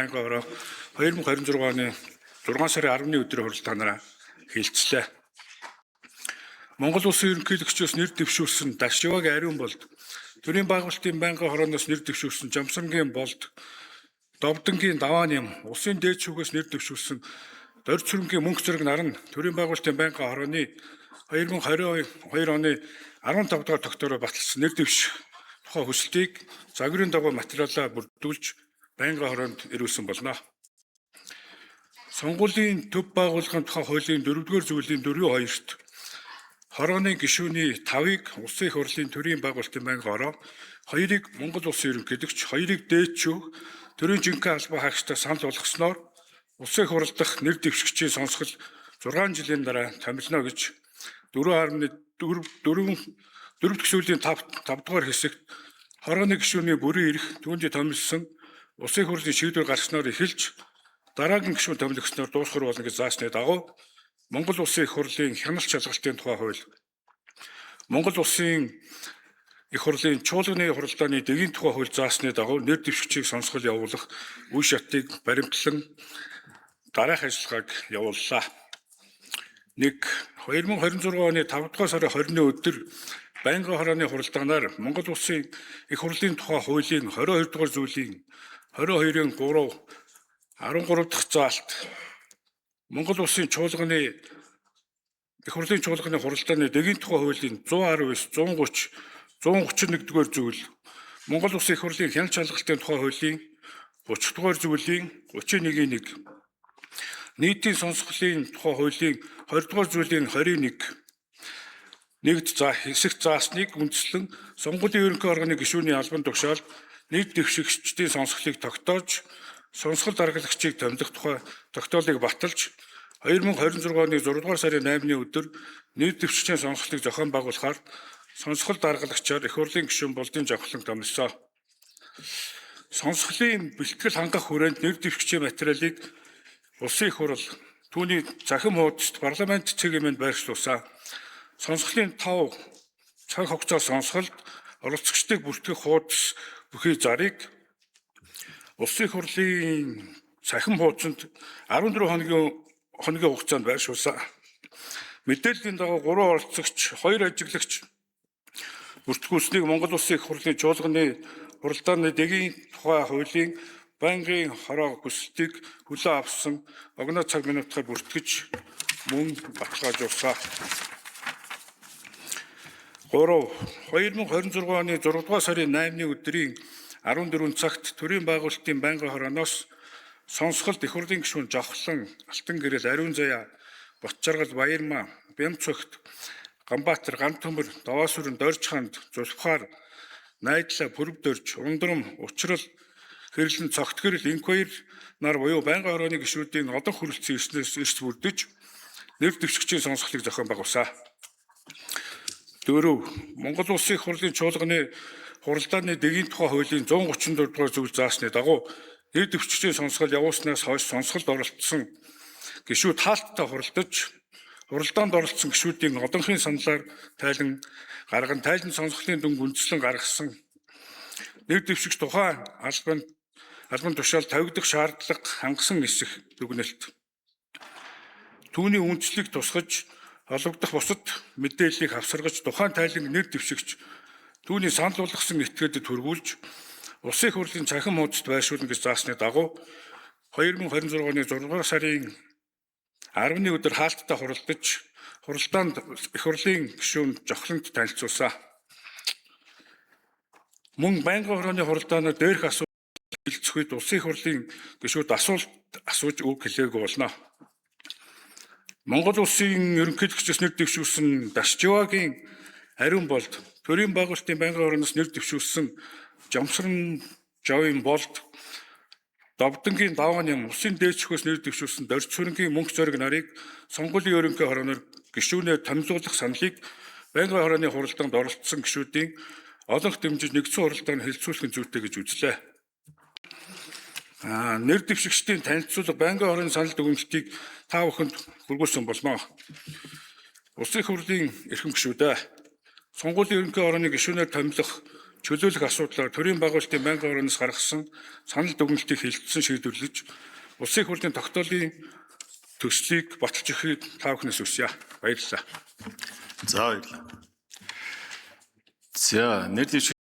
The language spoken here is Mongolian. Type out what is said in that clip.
Байнгын хороо 2026 оны 6 сарын 10-ны өдрийн хуралдаанаараа хэлцлээ. Монгол Улсын ерөнхийлөгчөөс нэр дэвшүүлсэн Дашивагийн ариун болд, төрийн байгуулалтын байнгын хорооноос нэр дэвшүүлсэн Жамсангийн болд, Довдонгийн даваан юм, улсын дээд шүүхээс нэр дэвшүүлсэн Дорж сүрэнгийн мөнх зэрэг нар нь төрийн байгуулалтын байнгын хорооны 2022 оны 15 дугаар тогтвороор баталсан нэр дэвших тухай хүсэлтийг загварын дагуу материалаа бүрдүүлж байнгын хороонд ирүүлсэн болно. Сонгуулийн төв байгууллагын тухай хуулийн 4-р зүйлийн 4-2-т хорооны гишүүний 5-ыг Улсын их хурлын төрийн байгуулалтын байнгын хороо, 2-ыг Монгол Улсын ерөнхийлөгч, 2-ыг дээд шүүх, төрийн жинхэнэ албан хаагчтай санал болгосноор Улсын их хурал дахь нэр дэвшигчийн сонсгол 6 жилийн дараа томилно гэж 4.4 4 дэх зүйлийн 5 5 дугаар хэсэгт хорооны гишүүний бүрийн эрх түүнд томилсон Улсын их хурлын шийдвэр гаргаснаар эхэлж дараагийн гишүүн томилогсноор дуусгах болно гэж заасны дагуу Монгол Улсын их хурлын хяналт шалгалтын тухай хууль, Монгол Улсын их хурлын чуулганы хуралдааны дэгийн тухай хууль заасны дагуу нэр дэвшигчийг сонсгол явуулах үе шатыг баримтлан дараах ажиллагааг явууллаа. 1. 2026 оны 5 дугаар сарын 20-ны өдөр байнгын хорооны хуралдаанаар Монгол Улсын их хурлын тухай хуулийн 22 дугаар зүйлийн 22-ын 3 13 дахь заалт Монгол Улсын чуулганы их хурлын чуулганы хуралдааны дэгийн тухай хуулийн 119, 130, 131 дугаар зүйл, Монгол Улсын их хурлын хяналт шалгалтын тухай хуулийн 30 дугаар зүйлийн 31-ийн 1, нийтийн сонсголын тухай хуулийн 20 дугаар зүйлийн 21 нэгд за хэсэгт заасныг үндэслэн сонгуулийн ерөнхий органы гишүүний албан тушаалд нийт дэвшигчдийн сонсголыг тогтоож сонсгол дарглагчийг томилох тухай тогтоолыг баталж 2026 оны 6 дугаар сарын 8-ны өдөр нийт дэвшигчдийн сонсголыг зохион байгуулахаар сонсгол дарглагчаар их хурлын гишүүн Болдын Жавхлан томилсон. Сонсголын бэлтгэл хангах хүрээнд нэр дэвшигчийн материалыг Улсын их хурал түүний захим хуудаст парламент цэгийн мэнд байршлуулсан. Сонсголын 5 цаг хугацаа сонсголд оролцогчдыг бүртгэх хуудас бүхий зарыг Улсын их хурлын цахим хуудсанд 14 хоногийн хугацаанд байршуулсан. Мэдээллийн дагуу 3 оролцогч, 2 ажиглагч бүртгүүлснийг Монгол Улсын их хурлын чуулганы хуралдааны дэгийн тухай хуулийн байнгын хороо хүсэлтийг хүлээн авсан огноо цаг минутаар бүртгэж мөн баталгаажуулсан. 3. 2026 оны 6 дугаар сарын 8-ны өдрийн 14 цагт төрийн байгуулалтын байнгын хорооноос сонсголд их хурлын гишүүн Жавхлан, Алтан гэрэл, Ариун заяа, Ботжаргал, Баярмаа, Бямцогт, Ганбаатар, Гантөмөр, Даваасүрэн, Доржханд, Зулфхаар, Найдлаа, Пүрвдөрж, Ундрам, Учрал, Хэрлэн, Цогтгэрэл, Инквайр нар буюу байнгын хорооны гишүүдийн олон хүрэлцэн ирснээс эрс бүрдэж нэр дэвшигчийн сонсголыг зохион байгуулсан. 4. Монгол Улсын их хурлын чуулганы хуралдааны дэгийн тухай хуулийн 134 дугаар зүйл заасны дагуу нэр дэвшигчийн сонсгол явуулснаас хойш сонсголд оролцсон гишүүд хаалттай хуралдаж хуралдаанд оролцсон гишүүдийн одонхын саналаар тайлан гарган тайлан сонсголын дүнг үндэслэн гаргасан нэр дэвшигч тухайн албан тушаал тавигдах шаардлага хангасан эсэх дүгнэлт. Түүний үндслийг тусгаж олгодох бусад мэдээллийг хавсаргаж тухайн тайланг нэр дэвшигч түүний санал болгосон этгээдэд хүргүүлж Улсын их хурлын цахим хуудасд байршуулна гэж заасны дагуу 2026 оны 6 дугаар сарын 10-ны өдөр хаалттай хуралдаж хуралдаанд их хурлын гишүүн Жавхлант танилцуулсан. Мөн байнгын хорооны хуралдаанаар дээрх асуулт хэлцэх үед Улсын их хурлын гишүүд асуулт асууж үг хэлээгүй болно. Монгол Улсын ерөнхийлөгчөөс нэр дэвшүүлсэн Дашживагийн ариун болд, төрийн байгуулалтын байнгын хорооноос нэр дэвшүүлсэн Жамсран Жовын болд, Довдонгийн давааны юм, улсын дээд шүүхээс нэр дэвшүүлсэн Дорж сүрэнгийн мөнх зориг нарыг сонгуулийн ерөнхий хорооноор гишүүнээр томилуулах саналыг байнгын хорооны хуралдаанд оролцсон гишүүдийн олонх дэмжиж нэгдсэн хуралдаанд хэлэлцүүлэх нь зүйтэй гэж үзлээ. Нэр дэвшигчдийн танилцуулга байнгын хорооны санал дүгнэлтийг та бүхэнд хүргүүлсэн болно. Улсын их хурлын эрхэм гишүүдээ, сонгуулийн ерөнхий хорооны гишүүнээр томилох чөлөөлөх асуудлаар төрийн байгуулалтын байнгын орооноос гаргасан санал дүгнэлтийг хэлэлцсэн шийдвэрлэж, Улсын их хурлын тогтоолын төслийг баталж өгөхийг та бүхнээс хүсье. Баярлалаа. За, баярлалаа. За, нэр дэвшигч